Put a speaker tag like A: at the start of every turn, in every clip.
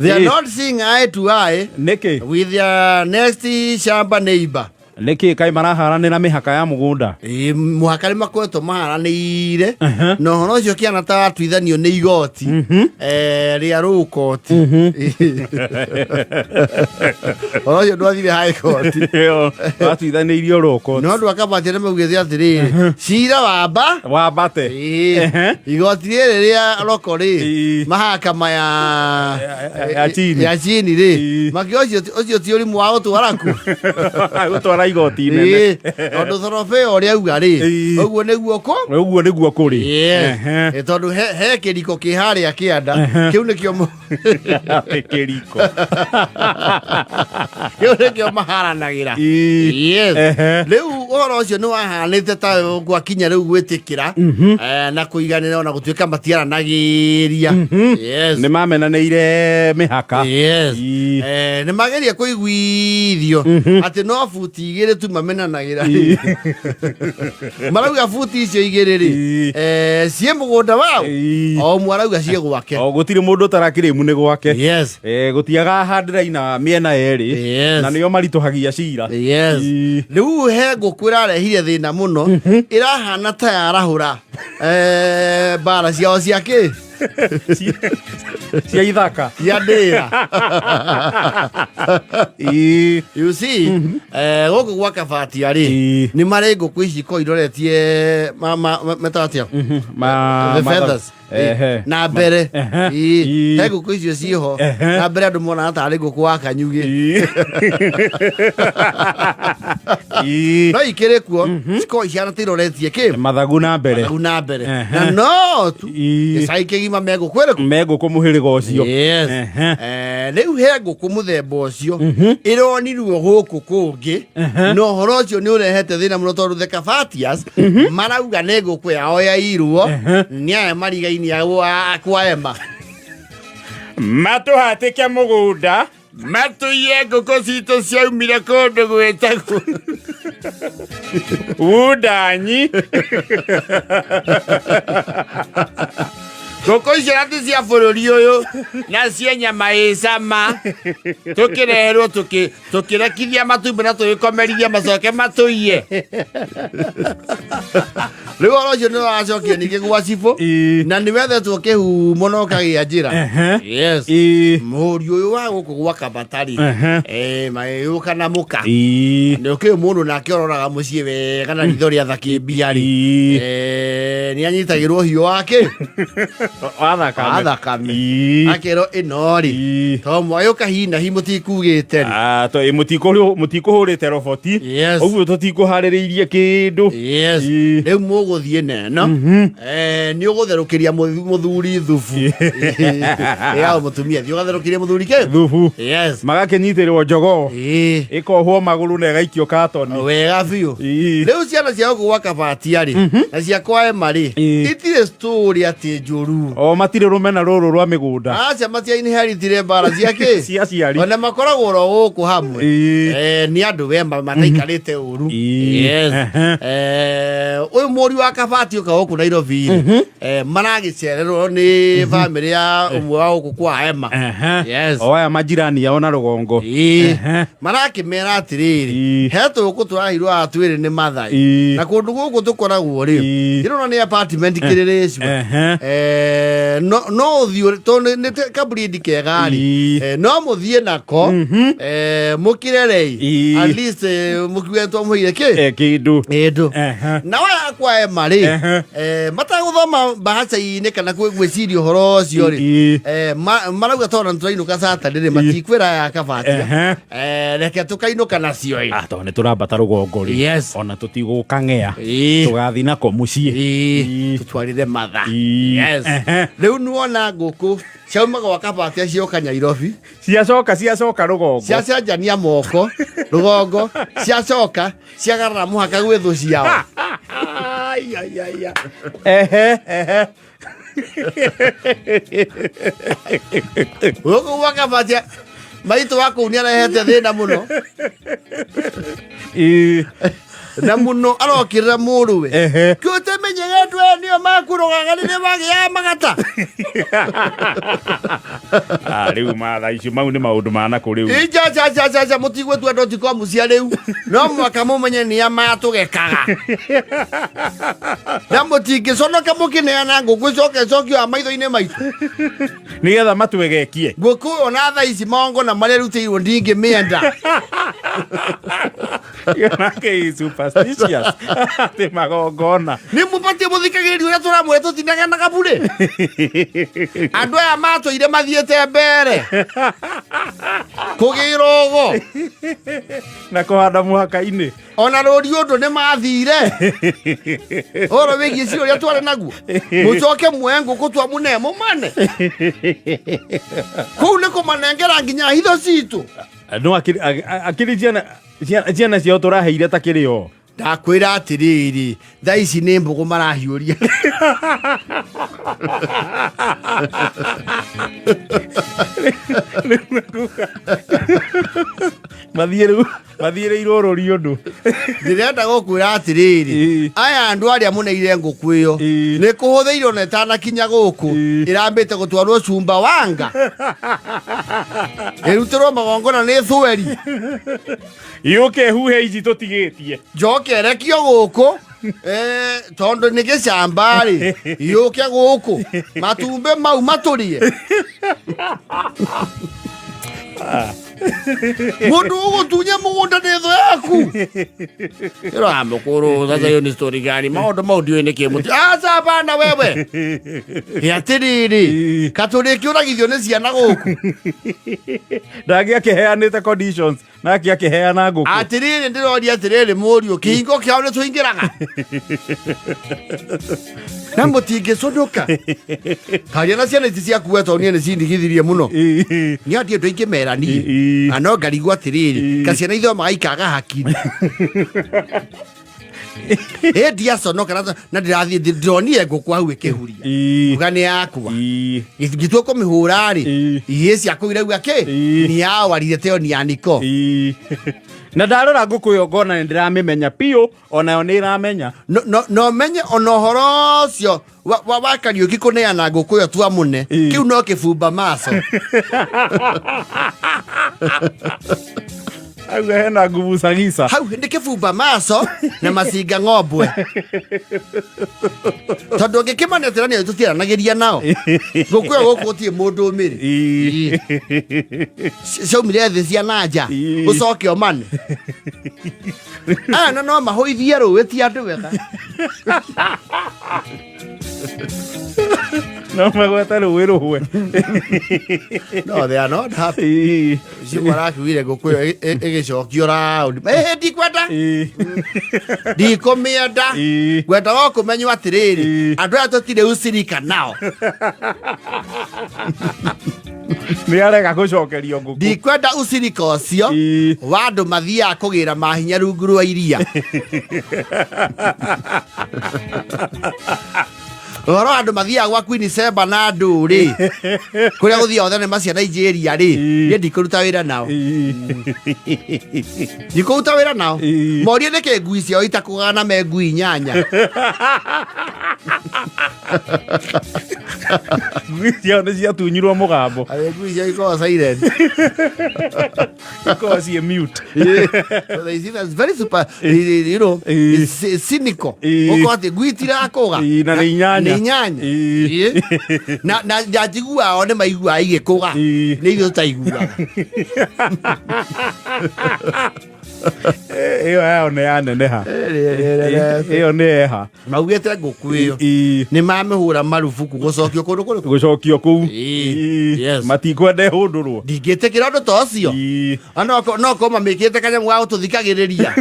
A: They are not seeing eye to eye
B: Nĩkĩ?
A: with their next shamba neighbor.
B: Nĩkĩ kaĩ maraharanĩra mĩhaka ya mũgũnda?
A: Ĩĩ, mũhaka nĩ makoretwo maharanĩire na ũhoro ũcio kĩana ta watuithanio nĩ igoti rĩa rũkoti. Ũhoro ũcio ndwathire high court.
B: Watuithanĩirio rũko.
A: No andũ akabati nĩ maugĩte atĩrĩrĩ, cira wamba
B: Wambate.
A: Ĩĩ. Igoti rĩrĩ rĩa roko rĩ, mahakama ya
B: Ya chini.
A: Ya chini rĩ, makĩ ũcio ti ũrimũ wa gũtwara ku.
B: Gũtwara igoti inene.
A: Ĩĩ, tondũ thorobe ũrĩa auga rĩ, ũguo nĩguo kũ.
B: Ũguo nĩguo kũrĩ.
A: Yes. Ĩ, tondũ he kĩriko kĩ harĩa kĩanda kĩu nĩkĩo
B: Atĩ kĩriko.
A: Kĩu nĩkĩo maharanagĩra. Yes. Rĩu ũhoro ũcio nĩ wahanĩte ta gwakinya rĩu gwĩtĩkĩra na kũiganĩra ona gũtuĩka matiaranagĩria. Yes.
B: Nĩ mamenanĩire mĩhaka.
A: Yes. Nĩ mageria kũiguithio atĩ no buti 2 tu mamenanagĩra. Marauga buti icio 2 rĩ, ciĩ mũgũnda wao. O ũmwe arauga ciĩ gwake.
B: O gũtirĩ mũndũ ũtarakĩrĩmu nĩ gwake.
A: Yes.
B: Gũtiaga handĩraina mĩena yerĩ.
A: Yes.
B: Na nĩo maritũhagia cira.
A: Yes. Rĩu he ngũkũ ĩrarehire thĩna mũno, ĩrahana ta yarahũra mbara ciao cia kĩ.
B: Cia ithaka.
A: Cia ndĩra. You see, gũkũ gwa Kabatia rĩ, nĩ marĩ ngũkũ ici ko iroretie metaga atĩa? The feathers. Na mbere. He ngũkũ icio ciĩho. Na mbere andũ monaga tarĩ ngũkũ wa kanyugĩ. No ikĩrĩ kuo, cikoragwo iciana ta iroretie kĩ?
B: Mathagu na mbere.
A: Mathagu na mbere. Na no tu gĩcagi kĩgima me ngũkũ ĩrĩkũ?
B: Me ngũkũ mũhĩrĩga ũcio.
A: Yes. Rĩu he ngũkũ mũthemba ũcio ĩronirwo gũkũ kũngĩ, na ũhoro ũcio nĩ ũrehete thĩna mũno tondũ the Kabatias marauga nĩ ngũkũ yao yairwo nĩ aya marigaini a kwa Emma.
B: Matũhatĩke mũgũnda.
A: Matũiye ngũkũ citũ ciaumire kũndũ gwĩtagwo
B: Wundanyi.
A: Ngũkũ icio na ti cia bũrũri ũyũ na cia nyama ĩ cama, tũkĩreherwo tũkĩrekithia matumbĩ na tũgĩkomerithia macoke matũiye. Rĩu ũhoro ũcio nĩ waracokia ningĩ gwa cibũ na nĩ wethetwo kĩhumo na ũkagĩa njĩra. Yes. Mũriũ ũyũ wa gũkũ gwa Kabatari magĩũka na mũka nĩ ũkĩũĩ mũndũ nake ũroraga mũciĩ wega na ritho rĩa thakĩmbia rĩ, nĩ anyitagĩrwo hiũ wake
B: wa thakame.
A: Wa thakame. Akerwo ĩno rĩ, to mwagĩũka hi na hi mũtikugĩte rĩ.
B: Ah, to mũtikũhũrĩte roboti.
A: Yes.
B: Ũguo tũtikũharĩrĩirie kĩndũ.
A: Yes. Rĩu mũgũthiĩ neno nĩ ũgũtherũkĩria mũthuri thubu ya mũtumia, thiĩ ũgatherũkĩrie mũthuri kĩ?
B: Thubu.
A: Yes.
B: Magakĩnyitĩrwo jogoo. Ĩkohwo magũrũ na ĩgaikio katoni.
A: Wega biũ. Rĩu ciana cia gũkũ gwa Kabatia rĩ na cia kwa Ema rĩ, itirĩ story atĩ njũru.
B: O matirĩ rũmena rũrũ rwa mĩgũnda.
A: Aca, matia inheritire mbara cia kĩ?
B: Cia aciari.
A: Ona makoragwo oro gũkũ hamwe. Nĩ andũ we mataikarĩte ũru. Yes. Ũyũ mũriũ wa Kabati ũka gũkũ Nairobi rĩ, maragĩcererwo nĩ bamĩrĩ ya ũmwe wa gũkũ kwa Ema. Yes.
B: O aya majirani ao na rũgongo.
A: Marakĩmera atĩrĩrĩ, he tũgũkũ tũraheirwo haha twĩrĩ nĩ Mathai, na kũndũ gũkũ tũkoragwo rĩ, ndĩrona nĩ apartment kĩrĩrĩcua. No ũthiĩ tondũ nĩ kabreed kega rĩ, no mũthiĩ nako mũkĩrerei, at least mũkiuge twamũheire kĩ?
B: Kĩndũ.
A: Kĩndũ. Na waya kwa Ema rĩ, matagũthoma mbahaca-inĩ kana gwĩciria ũhoro ũcio rĩ, marauga tondũ nĩtũrainũka Saturday rĩ, matikwĩra aya Kabatia. Reke tũkainũka nacio ĩ.
B: Ah, tondũ nĩ tũrambata rũgongo rĩ, ona tũtigũkang'ea, tũgathiĩ nako mũciĩ.
A: Tũtwarĩre matha. Yes. Rĩu nĩwona ngũkũ ciauma gwa Kabatia cioka Nyairobi.
B: Ciacoka ciacoka rũgongo.
A: Ciacenjania moko rũgongo, ciacoka ciagarara mũhaka gwĩ thũ ciao.
B: Ai, ai, ai, ai. Ehe, ehe.
A: Gũkũ gwa Kabatia maitũ wa kũu nĩ arehete thĩna mũno. Na mũno arokĩrĩra mũrũwe. Kĩũte. Mũmenyegetwe nĩo makurogaga rĩrĩa magĩaga magata.
B: Ah, rĩu matha icio mau nĩ maũndũ ma nakũ rĩu.
A: Ijajajajaja mũtigwetua dotcom cia rĩu no mwaka mũmenye nĩa matũgekaga na mũtingĩconoka mũkĩneana ngũkũ icoke ĩcokio wa maitho-inĩ maitũ.
B: Nĩgetha matwegekie.
A: Ngũkũ ona thaa ici mongo na marĩa rutĩirwo ndingĩmĩenda.
B: Nake is superstitious atĩ magongona.
A: Nĩ mũbatie mũthikagĩrĩria ũrĩa tũramwĩra tũtinaganaga burĩ. Andũ aya matũire mathiĩte mbere kũgĩra ũgo.
B: Na kũhanda mũhaka-inĩ.
A: Ona rũri ũndũ nĩ mathire ũhoro wĩgiĩ cira ũrĩa twarĩ naguo. Mũcoke muoe ngũkũ twa mũne mũmane kũu nĩ kũmanengera nginya hitho citũ.
B: No akĩrĩ ciana ciana ciao tũraheire ta kĩrĩ o.
A: Ndakwĩra atĩrĩrĩ, thaa ici nĩ mbũgũ marahiũria.
B: Mathiĩ rĩu mathiĩrĩirwo rũri ũndũ.
A: Ndĩrenda gũkwĩra atĩrĩrĩ, aya andũ arĩa mũneire ngũkũ ĩyo nĩ kũhũthĩirwo na ĩtanakinya gũkũ, ĩrambĩte gũtwarwo Sumbawanga ĩrutĩrwo magongona nĩ thweri.
B: Yũke huhe ici tũtigĩtie.
A: Njoke ĩrekio gũkũ, tondũ nĩ gĩcamba-rĩ, yũke gũkũ matumbĩ mau matũrĩe. Mũndũ ũgũtunya mũgũnda nĩ thũ yaku. Ĩro ya mũkũrũ, sasa hiyo ni story gani? Maũndũ mau ndiũĩ nĩkĩ mũti. Aca bana wewe. Ĩ atĩrĩrĩ, katũrĩkĩũragithio nĩ ciana gũkũ.
B: Ndangĩakĩheanĩte conditions nake akĩheana ngũkũ.
A: Atĩrĩrĩ, ndĩroria atĩrĩrĩ, mũriũ, kĩhingo kĩao nĩ tũingĩraga na mũtingĩcũnũka. Karia na ciana ici ciaku we, tondũ niĩ nĩ cindigithirie mũno. Nĩ andĩ ũndũ ingĩmera niĩ na no ngarigwo atĩrĩrĩ, ka ciana ithomaga ikaga hakiri. Ĩ ndiaconoka na ndĩrathiĩ ndĩronire ngũkũ hau ĩkĩhuria uga nĩ yakwa. Ngĩtua kũmĩhũra rĩ, ihĩĩ ciakũ irauga kĩ ni yao walileteo ni ya Niko.
B: Na ndarora ngũkũ ĩyo ngona nĩ ndĩramĩmenya biũ, onayo nĩ ĩramenya.
A: No menye ona ũhoro ũcio wa Kariũki kũneana ngũkũ ĩyo tua mũne, kĩu no kĩbumba maco.
B: Hau hena ngubucagisa.
A: Hau nĩ kĩbumba maco na macinga ng'ombwe, tondũ ũngĩkĩmanetera nĩo tũtiaranagĩria nao. Ngũkũ ĩyo gũkũ gũtirĩ mũndũ ũmĩrĩ. Ciaumire thĩ cia nanja. Ũcoke ũmane aya na no mahũithie rũĩ ti andũ wega.
B: No magwete rũĩ rũhwe.
A: No, they are not happy. Ũcio marakiugire ngũkũ ĩyo ĩgĩcokio raũndi. Ĩhĩ, ndikwenda, ndikũmĩenda. Ngwenda o kũmenywo atĩrĩrĩ, andũ aya tũtirĩ ucirika nao.
B: Nĩ arega gũcokerio ngũkũ.
A: Ndikwenda ucirika ũcio wa andũ mathiaga kũgĩra mahinya rungu rwa iria. Ũhoro wa andũ mathiaga gwa Queen Seba na andũ rĩ, kũrĩa gũthiaga thenema cia Nigeria rĩ, niĩ ndikũruta wĩra nao. Ndikũruta wĩra nao. Morie nĩkĩ ngui ciao itakũgaga na me ngui 8.
B: Ngui ciao nĩ ciatunyirwo mũgambo.
A: Arĩ ngui ciao ikoragwo silent.
B: Ikoragwo ciĩ mute.
A: So they see that's very super, it's cynical. Ũkorwo atĩ ngui itirakũga.
B: Ĩĩ, na nĩ 8.
A: Nĩ 8. Na njiguaga o nĩ maiguaga igĩkũga. Nĩ ithuĩ tũtaiguaga.
B: Ĩyo yao nĩ yaneneha. Ĩyo nĩ eha.
A: Maugĩte ngũkũ ĩyo nĩ mamĩhũra marubuku gũcokio kũndũ kũrĩkũ?
B: Gũcokio kũu. Matikwenda ĩhũndũrwo.
A: Ndingĩtĩkĩra ũndũ ta ũcio. No korwo mamĩkĩrĩte kanyamũ ga gũtũthikagĩrĩria.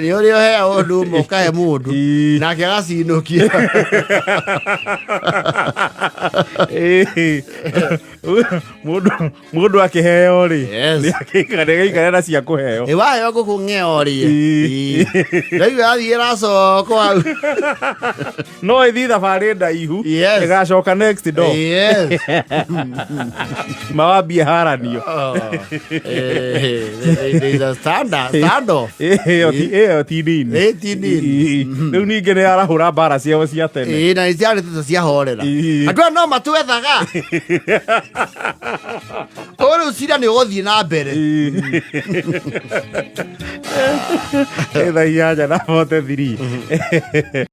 A: Nĩ ũrĩa ũheagwo ũndũ ũmwe ũkahe mũndũ nake agacinũkia.
B: Ĩĩ. Mũndũ mũndũ akĩheo rĩ,
A: Yes.
B: nĩagĩikare na cia kũheo.
A: Ĩ waheo ngũkũ ng'eo rĩ.
B: Ĩĩ.
A: Ndaigua yathiĩ ĩracoka hau.
B: No ĩthiĩ thabarĩ ndaihu,
A: Yes.
B: ĩgacoka next door.
A: Yes.
B: Mawambie haranio.
A: Oh. There is a standoff.
B: Ĩyo ti nini.
A: Ĩ ti nini.
B: Ĩĩ. Rĩu ningĩ nĩ arahũra mbara ciao cia tene.
A: Ĩĩ, na nĩ ciarĩ ciahorera.
B: Ĩĩ.
A: Andũ aya no matwethaga. Koguo rĩu cira nĩ ũgũthiĩ na mbere.
B: Ĩ thaa 8:43.